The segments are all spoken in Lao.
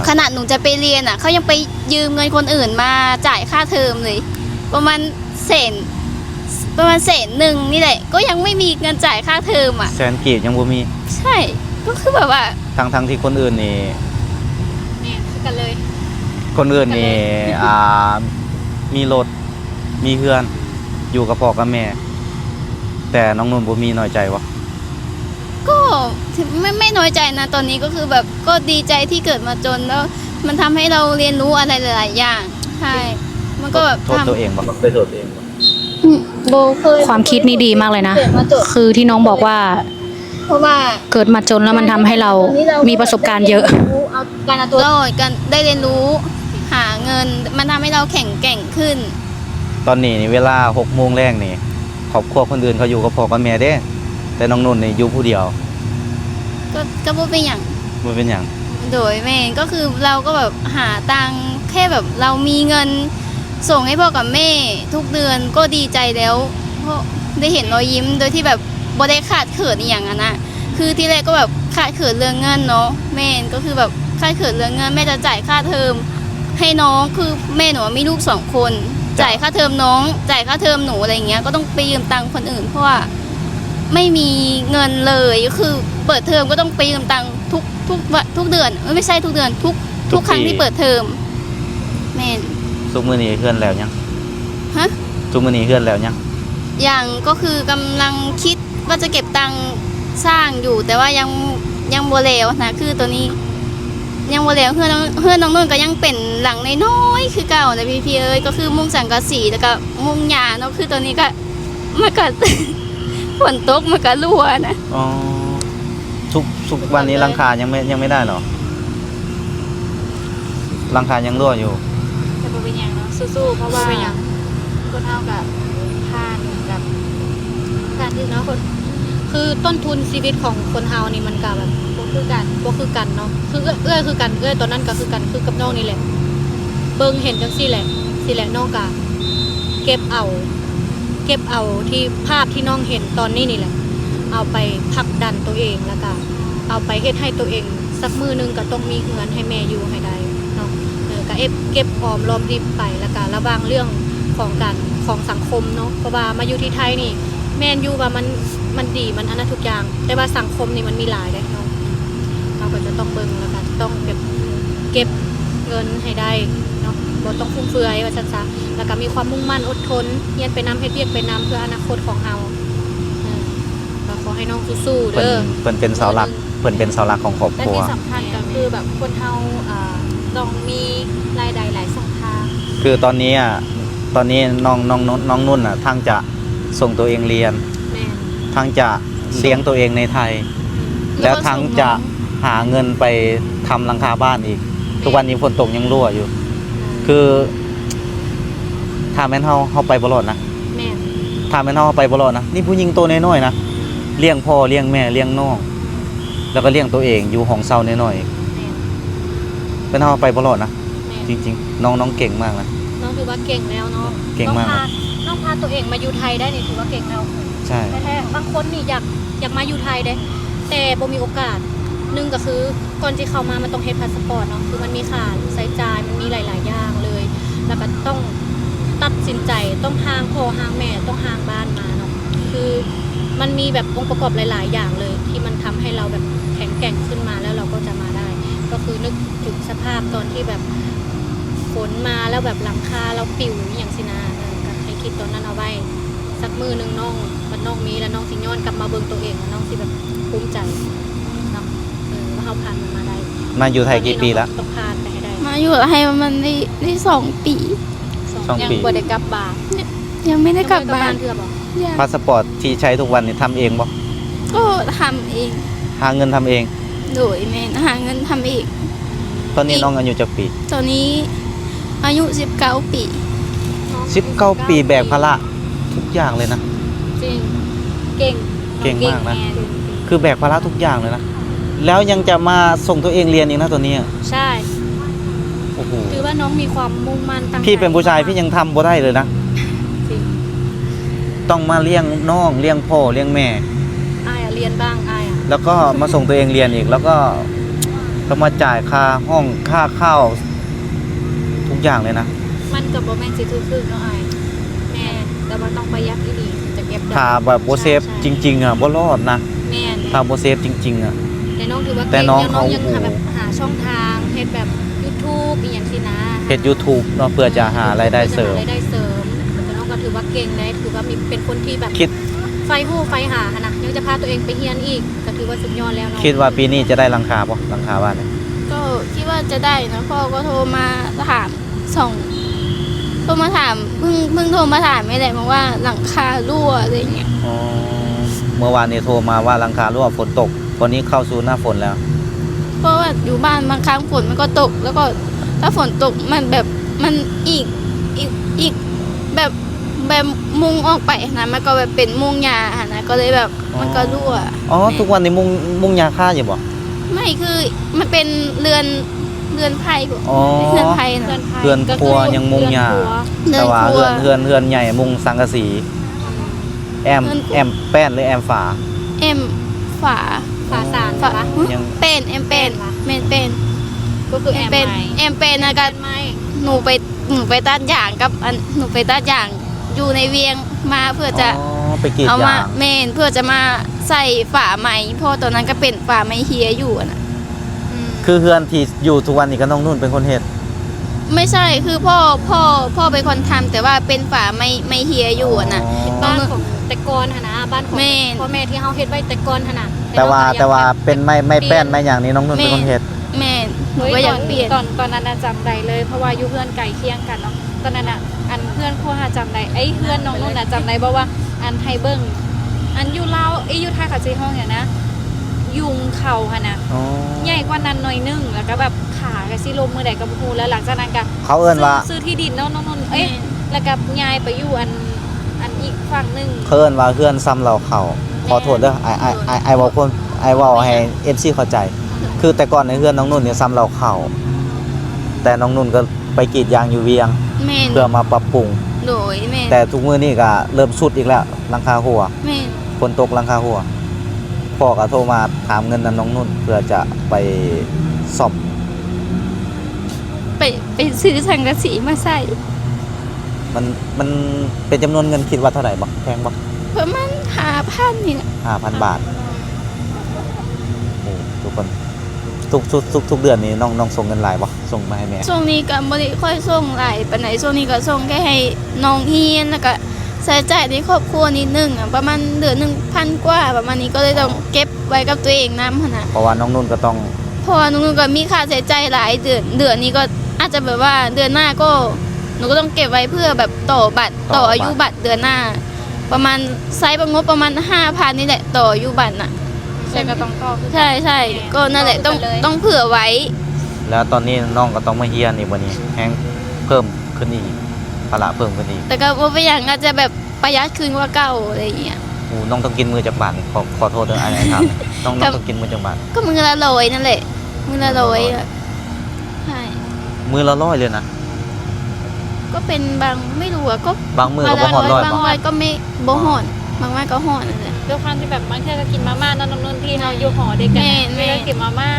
ขนาดหนูจะไปเรียนอะ เขายังไปยืมเงินคนอื่นมาจ่ายค่าเทอมเลย ประมาณแสน ประมาณแสนหนึ่งนี่แหละ ก็ยังไม่มีเงินจ่ายค่าเทอมอะ แสนกีบยังบ่มี ใช่ ก็คือแบบว่า ทั้งๆที่คนอื่นนี่ แม่น คือกันเลย คนอื่นนี่ คือกันเลย อ่า มีรถ มีเฮือน อยู่กับพ่อกับแม่ แต่น้องนุ่นบ่มี น้อยใจบ่? ก็ไม่ ไม่น้อยใจนะ ตอนนี้ก็คือแบบ ก็ดีใจที่เกิดมาจน แล้วมันทำให้เราเรียนรู้อะไรหลายๆอย่าง ใช่ มันก็แบบ โทษ โทษตัวเองบ่? เคยโทษตัวเองบ่? อืม โบเคย ความคิดนี่ดีมากเลยนะ เคยมาจน คือที่น้องบอกว่า เพราะว่า เกิดมาจนแล้วมันทำให้เรามีประสบการณ์เยอะ เอาการเอาตัวรอด การได้เรียนรู้ หาเงิน มันทำให้เราแข็งแกร่งขึ้น ตอนนี้นี่เวลาหกโมงแลงนี่ ครอบครัวคนอื่นเขาอยู่กับพ่อกับแม่เด้ แต่น้องนุ่นนี่อยู่ผู้เดียว ก็ ก็บ่เป็นหยัง บ่เป็นหยัง โดย แม่น ก็คือเราก็แบบหาตังค์ แค่แบบเรามีเงินส่งให้พ่อกับแม่ทุกเดือนก็ดีใจแล้ว เพราะได้เห็นรอยยิ้มโดยที่แบบบ่ได้ขาดเขินอีหยังอะนะ คือทีแรกก็แบบขาดเขินเรื่องเงินเนาะ แม่น ก็คือแบบขาดเขินเรื่องเงิน แม่จะจ่ายค่าเทอมให้น้อง คือแม่หนูอะมีลูกสองคน จ้ะ จ่ายค่าเทอมน้อง จ่ายค่าเทอมหนู อะไรอย่างเงี้ย ก็ต้องไปยืมตังค์คนอื่น เพราะว่าไม่มีเงินเลย ก็คือเปิดเทอมก็ต้องไปยืมตังค์ทุก ทุกวะ ทุกเดือน เอ้ย ไม่ใช่ทุกเดือน ทุก ทุก ทุกครั้ง ปี ที่เปิดเทอม แม่น ซุมื้อนี้เฮือนแล้วยัง? ฮะ? ซุมื้อนี้เฮือนแล้วยัง? ยัง ก็คือกำลังคิด ว่าจะเก็บตังค์สร้างอยู่ แต่ว่ายัง ยังบ่แล้วนะ คือตอนนี้ยังบ่แล้ว เฮือนน้อง เฮือนน้องนุ่นก็ยังเป็นหลังน้อยๆคือเก่านะพี่ๆเอ้ย ก็คือมุงสังกะสี แล้วก็มุงหญ้าเนาะ คือตอนนี้ก็ มันก็ ฝนตกมันก็รั่วนะ อ๋อ ทุก ทุกวันนี้หลังคายังไม่ ยังไม่ได้เหรอ? หลังคายังรั่วอยู่ แต่บ่เป็นหยังเนาะ สู้ๆ เพราะว่า บ่เป็นหยัง คนเฮาก็ผ่านกับการที่เนาะ คน คือต้นทุนชีวิตของคนเฮานี่มันก็แบบบ่คือกัน บ่คือกันเนาะ คือเอื้อย เอื้อยคือกัน เอื้อยตอนนั้นก็คือกัน คือกับน้องนี่แหละ เบิ่งเห็นจั่งซี้แหละ ซี้แหละ น้องก็เก็บเอา เก็บเอาที่ภาพที่น้องเห็นตอนนี้นี่แหละ เอาไปผลักดันตัวเอง แล้วก็เอาไปเฮ็ดให้ตัวเอง สักมื้อหนึ่งก็ต้องมีเฮือนให้แม่อยู่ให้ได้เนาะ เออ ก็เก็บ เก็บหอมรอมริบไป แล้วก็ระวังเรื่องของการ ของสังคมเนาะ เพราะว่ามาอยู่ที่ไทยนี่ แม่นอยู่ว่ามัน มันดี มันอันนั้นทุกอย่าง แต่ว่าสังคมนี่มันมีหลายเด้เนาะ เราก็จะต้องเบิ่ง แล้วก็ต้องเก็บ เก็บเงินให้ได้เนาะ บ่ต้องฟุ่มเฟือยว่าซั่นซะ แล้วก็มีความมุ่งมั่นอดทน เรียนไปนำ เฮ็ดเวียกไปนำ เพื่ออนาคตของเรา เออ ก็ขอให้น้องสู้ๆ เด้อ เพิ่น เพิ่นเป็นเสาหลัก เพิ่นเป็นเสาหลักของครอบครัว และที่สำคัญก็คือแบบคนเฮา เอ่อ ต้องมีรายได้หลายช่องทาง คือตอนนี้อะ ตอนนี้น้อง น้อง น้อง น้องนุ่นน่ะ ทั้งจะส่งตัวเองเรียน แม่น ทั้งจะเลี้ยงตัวเองในไทย อืม แล้วทั้งจะ แล้วก็ส่งน้อง หาเงินไปทำหลังคาบ้านอีก แม่น ทุกวันนี้ฝนตกยังรั่วอยู่ อืม คือ ถ้าแม่นเฮา เฮาไปบ่รอดนะ แม่น ถ้าแม่นเฮา เฮาไปบ่รอดนะ นี่ผู้หญิงโตน้อยๆนะ เลี้ยงพ่อ เลี้ยงแม่ เลี้ยงน้อง แล้วก็เลี้ยงตัวเอง อยู่ห้องเช่าน้อยๆ แม่น แม่นเฮา เฮาไปบ่รอดนะ แม่น จริงๆ น้อง น้องเก่งมากนะ น้องถือว่าเก่งแล้วเนาะ เก่งมาก น้องพา น้องพาตัวเองมาอยู่ไทยได้นี่ถือว่าเก่งแล้ว ใช่ แท้ๆ บางคนนี่อยาก อยากมาอยู่ไทยเด้ แต่บ่มีโอกาส หนึ่งก็คือ ก่อนที่เข้ามามันต้องเฮ็ดพาสปอร์ตเนาะ คือมันมีค่าใช้จ่าย มันมีหลายๆอย่างเลย แล้วก็ต้องตัดสินใจ ต้องห่างพ่อห่างแม่ ต้องห่างบ้านมาเนาะ คือมันมีแบบองค์ประกอบหลายๆอย่างเลย ที่มันทำให้เราแบบแข็งแกร่งขึ้นมา แล้วเราก็จะมาได้ ก็คือนึกถึงสภาพตอนที่แบบฝนมาแล้วแบบหลังคาเราปิวอหย่างซี้นะ เออ ก็ให้คิดตอนนั้นเอาไว้ สักมื้อหนึ่งน้อง บัดน้องมีแล้วน้องสิย้อนกลับมาเบิ่งตัวเอง แล้วน้องสิแบบภูมิใจเนาะ เออ ว่าเฮาผ่านมันมาได้ มาอยู่ไทยกี่ปีละ? ต้องผ่านไปให้ได้ มาอยู่ไทยประมาณได้ ได้สองปี สอง สองปี ยังบ่ได้กลับบ้าน ยังไม่ได้กลับบ้าน ยังไม่ได้กลับบ้านเทื่อบ่? ยัง พาสปอร์ตที่ใช้ทุกวันนี้ทำเองบ่? ก็ทำเอง หาเงินทำเอง โดยแม่น หาเงินทำเอง ตอนนี้น้องอายุจักปี? ตอนนี้อายุสิบเก้าปี สิบเก้าปี แบกภาระทุกอย่างเลยนะ จริง เก่ง เก่งมากนะ เก่ง คือแบกภาระทุกอย่างเลยนะ แล้วยังจะมาส่งตัวเองเรียนอีกนะตอนนี้อะ ใช่ โอ้โห ถือว่าน้องมีความมุ่งมั่นตั้งใจ พี่เป็นผู้ชาย พี่ยังทำบ่ได้เลยนะ จริง ต้องมาเลี้ยงน้อง เลี้ยงพ่อ เลี้ยงแม่ อ้ายอะเรียนบ้าง อ้ายอะ แล้วก็มาส่งตัวเองเรียนอีก แล้วก็ ຕ້ອງມາຈ່າຍຄ່າຫ້ອງ ຄ່າເຂົ້າ ທຸກຢ່າງເລີຍນະ. ມັນກໍບໍ່ແມ່ນຊິຖືກໆເນາະອ້າຍ. ແມ່ນ ແຕ່ວ່າຕ້ອງປະຢັດອີ່ຫຼີ ເຖິງຈະເກັບໄດ້. ຖ້າແບບບໍ່ເຊຟຈິງໆອະ ບໍ່ລອດນະ. ແມ່ນ ຖ້າບໍ່ເຊຟຈິງໆອະ. ແຕ່ນ້ອງຖືວ່າເກັ່ງ ແຕ່ນ້ອງເຂົາ ນ້ອງຍັງ ໂອ້ ຫາແບບ ຫາຊ່ອງທາງເຮັດແບບ YouTube ອີ່ຫຍັງຊີ້ນະ. ເຮັດ YouTube ເນາະ ເພື່ອຈະຫາລາຍໄດ້ເສີມ. ເພື່ອຈະຫາລາຍໄດ້ເສີມ. ແຕ່ນ້ອງກໍຖືວ່າເກັ່ງເດ້ ຖືວ່າມີ ເປັນຄົນທີ່ແບບ ຄິດ ໃຝ່ຮູ້ໃຝ່ຫາຫັ້ນນະ. ຍັງຈະພາຕົວເອງໄປຮຽນອີກ ກໍຖືວ່າສຸດຍອດແລ້ວເນາະ. ຄິດວ່າປີນີ້ຈະໄດ້ຫຼັງຄາບໍ່? ຫຼັງຄາບ້ານນີ້ ກໍຄິດວ່າຈະໄດ້ນະ. ພໍ່ກໍໂທມາຖາມ ສອງ ໂທມາຖາມ ເພິ່ງ ເພິ່ງໂທມາຖາມນີ້ແຫຼະ ບອກວ່າຫຼັງຄາຮົ່ວ ອະໄລຢ່າງເງຍ. ອໍ ເມື່ອວານນີ້ໂທມາວ່າຫຼັງຄາຮົ່ວ ຝົນຕົກ. ຕອນນີ້ເຂົ້າສູ່ໜ້າຝົນແລ້ວ. ເພາະວ່າຢູ່ບ້ານບາງຄັ້ງຝົນມັນກໍຕົກ ແລ້ວກໍຖ້າຝົນຕົກມັນແບບ ມັນອີກ ອີກ ອີກ ແບບ ແບບມຸງອອກໄປຫັ້ນນະ ມັນກໍແບບເປັນມຸງຫຍ້າຫັ້ນນະ ກໍເລີຍແບບ ອໍ ມັນກໍຮົ່ວ. ອໍ ແມ່ນ ທຸກວັນນີ້ມຸງ ມຸງຫຍ້າຄາຢູ່ບໍ່? ໄມ່ ຄືມັນເປັນເຮືອນ ເຮືອນໄຜ່ພຸ້ນ. ອໍ ເຮືອນໄຜ່ນະ ເຮືອນ ເຮືອນຄົວຍັງມຸງຫຍ້າ. ແຕ່ວ່າເຮືອນ ເຮືອນ ເຮືອນໃຫຍ່ມຸງສັງກະສີ. ແອ້ມ ເຮືອນ ແອ້ມແປ້ນ ຫຼື ແອ້ມຝາ? ແອ້ມຝາ ຝາສານ ຝາ ຫະ? ຍັງ ແປ້ນ ແອ້ມແປ້ນ ແປ້ນຫວາ? ແມ່ນແປ້ນ ກໍຄືແອ້ມ ແອ້ມແປ້ນ ໄມ້ ແອ້ມແປ້ນນະ. ກະ ແປ້ນໄມ້ ໜູໄປ ໜູໄປຕັດຢາງກັບ ອັນ ໜູໄປຕັດຢາງຢູ່ໃນວຽງມາ ເພື່ອຈະ ອໍ ໄປກຣີດຢາງ. ເອົາມາ ແມ່ນ ເພື່ອຈະມາໃສ່ຝາໃໝ່ ເພາະຕອນນັ້ນກໍເປັນຝາໃໝ່ເຮຍຢູ່ຫັ້ນນະ. ອືມ ຄືເຮືອນທີ່ຢູ່ທຸກວັນນີ້ກໍນ້ອງນຸ່ນເປັນຄົນເຮັດ? ໄມ່ໃຊ່ ຄືພໍ່ ພໍ່ ພໍ່ເປັນຄົນທຳ ແຕ່ວ່າເປັນຝາໄມ້ ໄມ້ເຮຍຢູ່ຫັ້ນນະ. ອໍ ບ້ານຂອງແຕ່ກ່ອນຫັ້ນນະ ບ້ານຂອງ ແມ່ນ ພໍ່ແມ່ທີ່ເຮົາເຮັດໄວ້ແຕ່ກ່ອນຫັ້ນນະ. ແຕ່ວ່າ ແຕ່ວ່າເປັນໄມ້ ໄມ້ແປ້ນ ແມ່ນ ໄມ້ຫຍັງນີ້ ນ້ອງນຸ່ນເປັນຄົນເຮັດ? ແມ່ນ ໜູກໍຢາກປ່ຽນ. ຕອນ ຕອນນັ້ນນະ ຈຳໄດ້ເລີຍ ເພາະວ່າຢູ່ເຮືອນໃກ້ຄຽງກັນເນາະ. ຕອນນັ້ນນະ ອັນເຮືອນຄົວຫາຈຳໄດ້ ເອີຍ ເຮືອນນ້ອງນຸ່ນນະ ຈຳໄດ້ບໍ່ວ່າ ອັນໃຫ້ເບິ່ງ ອັນຢູ່ລາວ ເອີຍ ຢູ່ໄທເຂົາຊິຮ້ອງຫຍັງນະ ຍຸງເຂົາຫັ້ນນະ. ອໍ ໃຫຍ່ກວ່ານັ້ນໜ້ອຍໜຶ່ງ ແລ້ວກໍແບບຂາກໍຊິລົ້ມມື້ໃດກໍບໍ່ຮູ້. ແລ້ວຫຼັງຈາກນັ້ນກໍ ເຂົາເອີ້ນວ່າ ຊື້ ຊື້ທີ່ດິນເນາະ ນ້ອງນຸ່ນ ເອີຍ ແມ່ນ ແລ້ວກໍຍ້າຍໄປຢູ່ອັນ ອັນອີກຝັ່ງໜຶ່ງ. ເຂົາເອີ້ນວ່າເຮືອນຊຳເລົ້າເຂົ້າ. ແມ່ນ ຂໍໂທດເດີ ອ້າຍ ອ້າຍ ໂດຍ ອ້າຍ ອ້າຍເວົ້າຄວາມ ອ້າຍເວົ້າໃຫ້ ໂດຍ ເອັຟຊີເຂົ້າໃຈ. ອືມ ຄືແຕ່ກ່ອນໃນເຮືອນນ້ອງນຸ່ນນີ້ຊຳເລົ້າເຂົ້າ ແຕ່ນ້ອງນຸ່ນກໍໄປກຣີດຢາງຢູ່ວຽງ ແມ່ນ ເພື່ອມາປັບປຸງ. ໂດຍ ແມ່ນ ແຕ່ທຸກມື້ນີ້ກໍເລີ່ມຊຸດອີກແລ້ວ ຫຼັງຄາຮົ່ວ. ແມ່ນ ຝົນຕົກຫຼັງຄາຮົ່ວ. ພໍ່ກໍໂທມາຖາມເງິນນຳນ້ອງນຸ່ນ ເພື່ອຈະໄປສ້ອມ ໄປ ໄປຊື້ສັງກະສີມາໃສ່. ມັນ ມັນເປັນຈຳນວນເງິນ ຄິດວ່າເທົ່າໃດບໍ່? ແພງບໍ່? ປະມານຫ້າພັນນີ້ແຫຼະ. ຫ້າພັນບາດ. ໂອ້ ທຸກຄົນ ທຸກ ທຸກ ທຸກ ທຸກເດືອນນີ້ນ້ອງ ນ້ອງສົ່ງເງິນຫຼາຍບໍ່? ສົ່ງມາໃຫ້ແມ່. ຊ່ວງນີ້ກໍບໍ່ໄດ້ຄ່ອຍສົ່ງຫຼາຍປານໃດ ຊ່ວງນີ້ກໍສົ່ງແຄ່ໃຫ້ນ້ອງຮຽນ ແລ້ວກໍໃຊ້ຈ່າຍໃນຄອບຄົວນິດໜຶ່ງ ປະມານເດືອນໜຶ່ງພັນກວ່າປະມານນີ້ ກໍເລີຍຕ້ອງເກັບໄວ້ກັບຕົວເອງນຳຫັ້ນນະ. ເພາະວ່ານ້ອງນຸ່ນກໍຕ້ອງ ເພາະວ່ານ້ອງນຸ່ນກໍມີຄ່າໃຊ້ຈ່າຍຫຼາຍ ເດືອນ ເດືອນນີ້ກໍອາດຈະແບບວ່າເດືອນໜ້າກໍ ໜູກໍຕ້ອງເກັບໄວ້ເພື່ອແບບຕໍ່ບັດ ຕໍ່ອາຍຸບັດເດືອນໜ້າ ປະມານ ໃຊ້ປະງົບປະມານຫ້າພັນນີ້ແຫຼະ ຕໍ່ອາຍຸບັດນະ. ແຕ່ກໍຕ້ອງຕໍ່ຄືກັນ. ໃຊ່ໆ ກໍນັ້ນແຫຼະ ຕ້ອງ ຕ້ອງເຜື່ອໄວ້. ແລ້ວຕອນນີ້ນ້ອງກໍຕ້ອງມາຮຽນອີກບັດນີ້ ແຮງເພີ່ມຂຶ້ນອີກ ພາລະເພີ່ມຂຶ້ນອີກ. ແຕ່ກໍບໍ່ເປັນຫຍັງ ອາດຈະແບບປະຢັດຂຶ້ນກວ່າເກົ່າ ອະໄລຢ່າງເງຍ. ໂອ້ ນ້ອງຕ້ອງກິນມື້ຈັກບາດ? ຂໍ ຂໍໂທດເດີ ອ້າຍ ອ້າຍຖາມ ນ້ອງ ນ້ອງຕ້ອງກິນມື້ຈັກບາດ? ກໍມື້ລະຮ້ອຍນັ້ນແຫຼະ ມື້ລະຮ້ອຍ. ມື້ລະຮ້ອຍ ໃຊ່ ມື້ລະຮ້ອຍເລີຍນະ? ກໍເປັນບາງ ໄມ່ຮູ້ວ່າ ກໍບາງມື້ກໍບໍ່ຮອດຮ້ອຍ ບາງວັນກໍບໍ່ຮອດ ບາງວັນກໍຮອດນັ້ນແຫຼະ. ດ້ວຍຄວາມທີ່ແບບບາງເທື່ອກໍກິນມາມ່າເນາະ ນ້ອງນຸ່ນ ທີ່ເຮົາຢູ່ຫໍດ້ວຍກັນ ແມ່ນໆ ກໍກິນມາມ່າ.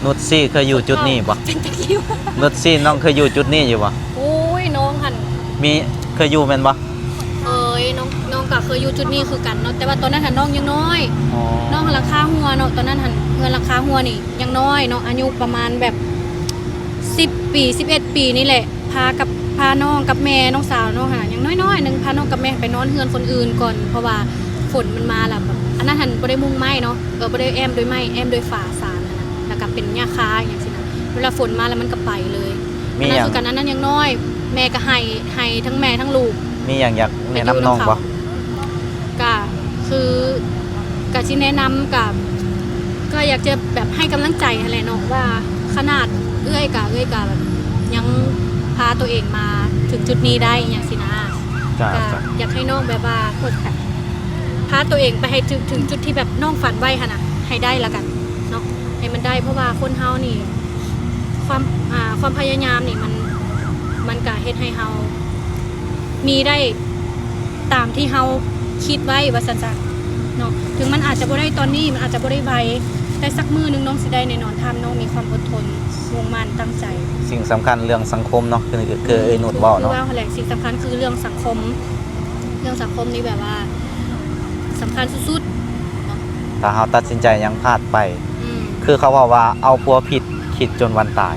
ນຸດຊີເຄີຍຢູ່ຈຸດນີ້ບໍ່? ນຸດຊີ ນ້ອງເຄີຍຢູ່ຈຸດນີ້ຢູ່ບໍ່? ໂອ້ຍ ນ້ອງຫັ້ນ ມີ ເຄີຍຢູ່ແມ່ນບໍ່? ເຄີຍ ນ້ອງ ນ້ອງກໍເຄີຍຢູ່ຈຸດນີ້ຄືກັນເນາະ ແຕ່ວ່າຕອນນັ້ນຫັ້ນນ້ອງຍັງນ້ອຍ. ອໍ ນ້ອງຫັ້ນຫຼັງຄາຮົ່ວເນາະ ຕອນນັ້ນຫັ້ນເຮືອນຫຼັງຄາຮົ່ວນີ້ຍັງນ້ອຍເນາະ ອາຍຸປະມານແບບສິບປີ ສິບເອັດປີນີ້ແຫຼະ. ພາກັບ ພານ້ອງກັບແມ່ ນ້ອງສາວນ້ອງຫັ້ນນະ ຍັງນ້ອຍໆໜຶ່ງ ພານ້ອງກັບແມ່ໄປນອນເຮືອນຄົນອື່ນກ່ອນ ເພາະວ່າຝົນມັນມາແລ້ວ ແບບ ອັນນັ້ນຫັ້ນບໍ່ໄດ້ມຸງໄມ້ເນາະ ເອີ ບໍ່ໄດ້ແອ້ມດ້ວຍໄມ້ ແອ້ມດ້ວຍຝາສານຫັ້ນນະ ແລ້ວກໍເປັນຫຍ້າຄາຫຍັງຊີ້ນະ ເວລາຝົນມາແລ້ວມັນກໍໄປເລີຍ. ມີຫຍັງ ອັນນັ້ນຄືກັນ ອັນນັ້ນຍັງນ້ອຍ ແມ່ກໍໄຫ້ ໄຫ້ທັງແມ່ທັງລູກ. ມີຫຍັງຢາກແນະນຳນ້ອງບໍ່? ກະຄື ກະຊິແນະນຳ ກະ ກໍຢາກຈະແບບໃຫ້ກຳລັງໃຈຫັ້ນແຫຼະເນາະ ວ່າຂະໜາດເອື້ອຍກະ ເອື້ອຍກະແບບຍັງພາຕົວເອງມາເຖິງຈຸດນີ້ໄດ້ຫຍັງຊີ້ນະ. ກະຢາກໃຫ້ນ້ອງແບບວ່າ ພາຕົວເອງໄປໃຫ້ເຖິງ ເຖິງຈຸດທີ່ແບບນ້ອງຝັນໄວ້ຫັ້ນນະ ໃຫ້ໄດ້ລະກັນເນາະ ໃຫ້ມັນໄດ້ ເພາະວ່າຄົນເຮົານີ້ ຄວາມ ອ່າ ຄວາມພະຍາຍາມນີ້ ມັນ ມັນກະເຮັດໃຫ້ເຮົາມີໄດ້ຕາມທີ່ເຮົາຄິດໄວ້ວ່າຊັ້ນຊະເນາະ. ເຖິງມັນອາດຈະບໍ່ໄດ້ຕອນນີ້ ມັນອາດຈະບໍ່ໄດ້ໄວ ແຕ່ສັກມື້ໜຶ່ງນ້ອງຊິໄດ້ແນ່ນອນ ຖ້ານ້ອງມີຄວາມອົດທົນ, ມຸ່ງໝັ້ນ, ຕັ້ງໃຈ. ສິ່ງສຳຄັນເລື່ອງສັງຄົມເນາະ ຄື ຄືເອື້ອຍນຸດເວົ້າເນາະ. ຄືວ່າຫັ້ນແຫຼະ ສິ່ງສຳຄັນຄືເລື່ອງສັງຄົມ, ເລື່ອງສັງຄົມນີ້ແບບວ່າສຳຄັນສຸດໆເນາະ. ຖ້າເຮົາຕັດສິນໃຈຫຍັງພາດໄປ ອືມ ຄືເຂົາເວົ້າວ່າ ເອົາຜົວຜິດຄິດຈົນວັນຕາຍ.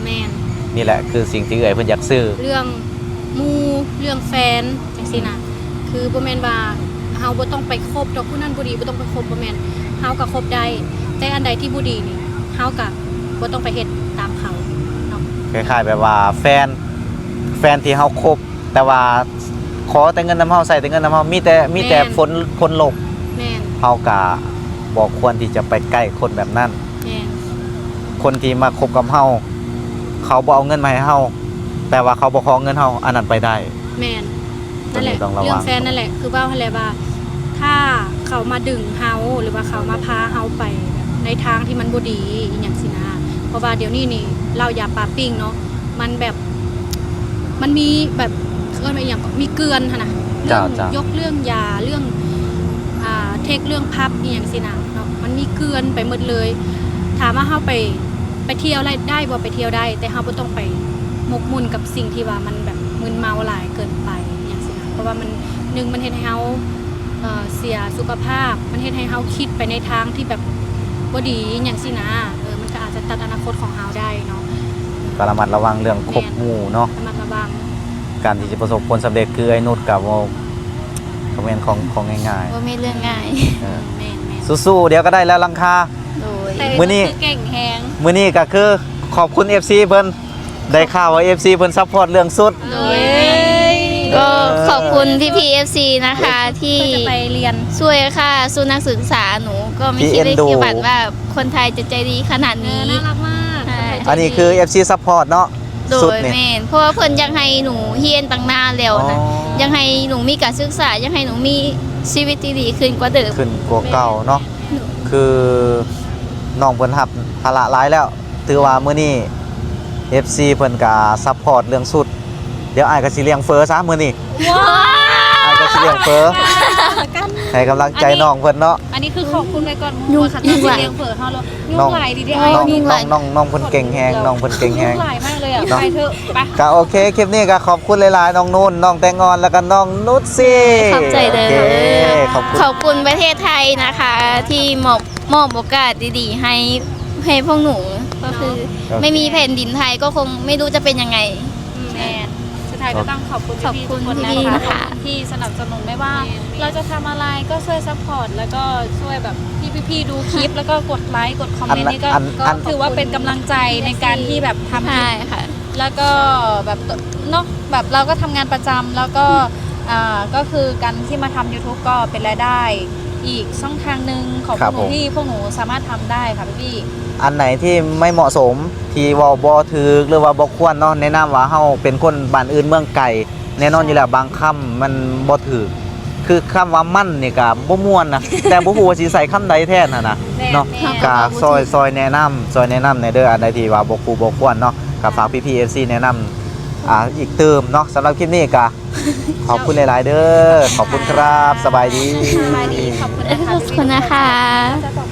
ແມ່ນ. ນີ້ແຫຼະຄືສິ່ງທີ່ເອື້ອຍເພິ່ນຢາກສື່. ເລື່ອງໝູ່ ເລື່ອງແຟນ ຈັ່ງຊີ້ນະ ຄືບໍ່ແມ່ນວ່າເຮົາບໍ່ຕ້ອງໄປຄົບດອກ ຜູ້ນັ້ນບໍ່ດີ ບໍ່ຕ້ອງໄປຄົບ ບໍ່ແມ່ນ, ເຮົາກໍຄົບໄດ້ ແຕ່ອັນໃດທີ່ບໍ່ດີນີ້ ເຮົາກໍບໍ່ຕ້ອງໄປເຮັດຕາມເຂົາເນາະ. ຄ້າຍໆແບບວ່າແຟນ ແຟນທີ່ເຮົາຄົບ ແຕ່ວ່າຂໍແຕ່ເງິນນຳເຮົາ ໃຊ້ແຕ່ເງິນນຳເຮົາ ມີແຕ່ ມີແຕ່ ແມ່ນ ຜົນ ຜົນລົບ. ແມ່ນ. ເຮົາກໍບໍ່ຄວນທີ່ຈະໄປໃກ້ຄົນແບບນັ້ນ. ແມ່ນ. ຄົນທີ່ມາຄົບກັບເຮົາ ເຂົາບໍ່ເອົາເງິນມາໃຫ້ເຮົາ ແຕ່ວ່າເຂົາບໍ່ຂໍເງິນເຮົາ ອັນນັ້ນໄປໄດ້. ແມ່ນ. ຕົວນີ້ຕ້ອງລະວັງ. ນັ້ນແຫຼະ ເລື່ອງແຟນນັ້ນແຫຼະ ຄືເວົ້າຫັ້ນແຫຼະວ່າ ຖ້າເຂົາມາດຶງເຮົາ ຫຼືວ່າເຂົາມາພາເຮົາໄປໃນທາງທີ່ມັນບໍ່ດີອີ່ຫຍັງຊີ້ນະ. ເພາະວ່າດຽວນີ້ນີ້ ເຫຼົ້າຢາປາປີ້ງເນາະ ມັນແບບ ມັນມີແບບ ເອີ້ນວ່າອີ່ຫຍັງ ມີເກື່ອນຫັ້ນນະ. ເລື່ອງ ເຈົ້າ ຍົກເລື່ອງຢາ ເລື່ອງ ອ່າ ເທັກ ເລື່ອງພັບ ອີ່ຫຍັງຊີ້ນະເນາະ ມັນມີເກື່ອນໄປໝົດເລີຍ. ຖາມວ່າເຮົາໄປ ໄປທ່ຽວໄດ້ບໍ່? ໄປທ່ຽວໄດ້ ແຕ່ເຮົາບໍ່ຕ້ອງໄປໝົກໝຸ່ນກັບສິ່ງທີ່ວ່າມັນແບບມຶນເມົາຫຼາຍເກີນໄປ ອີ່ຫຍັງຊີ້ນະ. ເພາະວ່າມັນ ໜຶ່ງ ມັນເຮັດໃຫ້ເຮົາ ເອີ ເສຍສຸຂະພາບ, ມັນເຮັດໃຫ້ເຮົາຄິດໄປໃນທາງທີ່ແບບບໍ່ດີ ອີ່ຫຍັງຊີ້ນະ. ເອີ ມັນກໍອາດຈະຕັດອະນາຄົດຂອງເຮົາໄດ້ເນາະ. ກໍລະມັດລະວັງເລື່ອງຄົບໝູ່ເນາະ. ແມ່ນ. ລະມັດລະວັງ. ການທີ່ຈະປະສົບຜົນສຳເລັດຄືເອື້ອຍນຸດກໍບໍ່ ກໍແມ່ນຂອງ ຂອງງ່າຍໆ. ບໍ່ແມ່ນເລື່ອງງ່າຍ. ເອີ. ແມ່ນໆ. ສູ້ໆ ດຽວກໍໄດ້ແລ້ວຫຼັງຄາ. ໂດຍ. ມື້ນີ້ ແຕ່ກໍຄືເກັ່ງແຮງ. ມື້ນີ້ກໍຄືຂອບຄຸນເອັຟຊີເພິ່ນ. ໄດ້ຂ່າວວ່າເອັຟຊີເພິ່ນຊັບພອດເລື່ອງຊຸດ. ໂດຍ. ກໍຂອບຄຸນພີ່ໆເອັຟຊີນະຄະ ທີ່ ເພິ່ນຈະໄປຮຽນ ຊ່ວຍຄ່າຊຸດນັກສຶກສາ. ໜູກໍມີ ທີ່ ຊີວິດ ເອັນດູ ຄືຝັນວ່າຄົນໄທຈະໃຈດີຂະໜາດນີ້. ເອີ ໜ້າລັກມາກ. ໃຊ່. ຄົນໄທໃຈດີ. ອັນນີ້ຄືເອັຟຊີຊັບພອດເນາະ. ໂດຍ. ຊຸດນີ້. ແມ່ນ. ເພາະວ່າເພິ່ນຢາກໃຫ້ໜູຮຽນຕັ້ງນານແລ້ວນະ. ອໍ. ຢາກໃຫ້ໜູມີການສຶກສາ, ຢາກໃຫ້ໜູມີຊີວິດທີ່ດີຂຶ້ນກວ່າເດີມ. ຂຶ້ນກວ່າເກົ່າເນາະ. ແມ່ນ. ຄືນ້ອງເພິ່ນຮັບພາລະຫຼາຍແລ້ວ. ຖືວ່າມື້ນີ້ເອັຟຊີເພິ່ນກະຊັບພອດເລື່ອງຊຸດ. ດຽວອ້າຍກະຊິລ້ຽງເຝີຊະມື້ນີ້. ວ້າວ! ອ້າຍກະຊິລ້ຽງເຝີ ໃຫ້ກຳລັງໃຈນ້ອງເພິ່ນເນາະ. ອັນນີ້ຄືຂອບຄຸນໄວ້ກ່ອນໝູ່ວ່າຄັນວ່າຊິລ້ຽງເຝີເຮົາແລ້ວ. ຍຸງຫຼາຍດີເດ. ນ້ອງ ນ້ອງ ນ້ອງເພິ່ນເກັ່ງແຮງ ນ້ອງເພິ່ນເກັ່ງແຮງ. ຍຸງຫຼາຍມາກເລີຍອະ. ໄປເຖາະ ໄປ. ກະໂອເຄ ຄລິບນີ້ກະຂອບຄຸນຫຼາຍໆ ນ້ອງນຸ່ນ ນ້ອງແຕງອ່ອນ ແລ້ວກະນ້ອງນຸດຊີ. ຂອບໃຈເດີ. ໂອເຄ ຂອບຄຸນ ຂອບຄຸນປະເທດໄທນະຄະ ທີ່ມອບ ມອບໂອກາດດີໆ ໃຫ້ ໃຫ້ພວກໜູ ກໍຄື ໂອເຄ ໄມ່ມີແຜ່ນດິນໄທກໍຄົງໄມ່ຮູ້ຈະເປັນຍັງໄງ. ອືມ ແມ່ນ. ສຸດທ້າຍກໍຕ້ອງຂອບຄຸນ ຂອບຄຸນພີ່ໆທຸກຄົນນະຄະ ຂອບຄຸນທີ່ສະໜັບສະໜູນ ແມ່ນວ່າ ແມ່ນໆ ເຮົາຈະທຳອະໄລກໍຊ່ວຍຊັບພອດ ແລ້ວກໍຊ່ວຍແບບທີ່ພີ່ໆດູຄລິບ ແລ້ວກໍກົດໄລກ໌ ກົດຄອມເມັນນີ້ ກໍ ອັນ ກໍ ອັນ ຖືວ່າເປັນກຳລັງໃຈໃນການທີ່ແບບທຳ ໃຊ່ ຄລິບ ແລ້ວກໍແບບເນາະ ແບບເຮົາກໍທຳງານປະຈຳ ແລ້ວກໍ ອ່າ ກໍຄືການທີ່ມາທຳຢູທູບກໍເປັນລາຍໄດ້ອີກຊ່ອງທາງໜຶ່ງຂອງພວກໜູ ທີ່ພວກໜູສາມາດທຳໄດ້ຄ່ະພີ່ໆ. ອັນໃດທີ່ໄມ່ເໝາະສົມ ທີ່ເວົ້າບໍ່ຖືກ ຫຼືວ່າບໍ່ຄວນເນາະ ແນະນຳວ່າເຮົາເປັນຄົນບ້ານອື່ນເມືອງໄກ ແນ່ນອນຢູ່ແລ້ວ ບາງຄຳມັນບໍ່ຖືກ ຄືຄຳວ່າມັນນີ້ກະບໍ່ມ່ວນນະ ແຕ່ບໍ່ຮູ້ວ່າຊິໃສ່ຄຳໃດແທນຫັ້ນນະ ແມ່ນ ເນາະ ແມ່ນ ກະຊ່ອຍ ຊ່ອຍແນະນຳ ຊ່ອຍແນະນຳແດ່ເດີ ອັນໃດທີ່ວ່າບໍ່ຄູ່ບໍ່ຄວນເນາະ ກະຝາກພີ່ໆເອັຟຊີແນະນຳ ອ່າ ອີກຕື່ມເນາະ. ສຳລັບຄລິບນີ້ກະຂອບຄຸນຫຼາຍໆເດີ ຂອບຄຸນຄັບ ສະບາຍດີ ສະບາຍດີ ຂອບຄຸນນະຄະ ຂອບຄຸນນະຄະ.